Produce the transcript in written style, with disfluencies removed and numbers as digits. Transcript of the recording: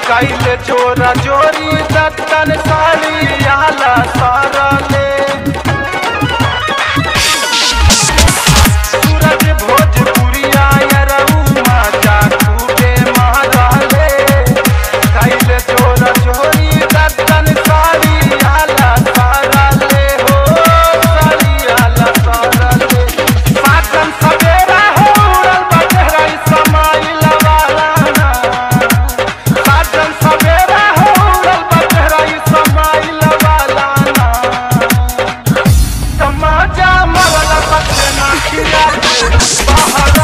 कैले चोरा चोरी दत्तन साड़ी आला सारा ले। सूरज भोजपुरिया यरऊ माजा खूबे मारले कैले चोरा चोरी दत्तन साड़ी आला सारा ले हो साड़ी आला सारा ले। साजन सवेरा हो उड़ल बा चेहरा समाइल वाला ना। साजन सवेरा हो उड़ल बा चेहरा समाइल वाला ना। तमाचा मरल पछना खिया के बाहर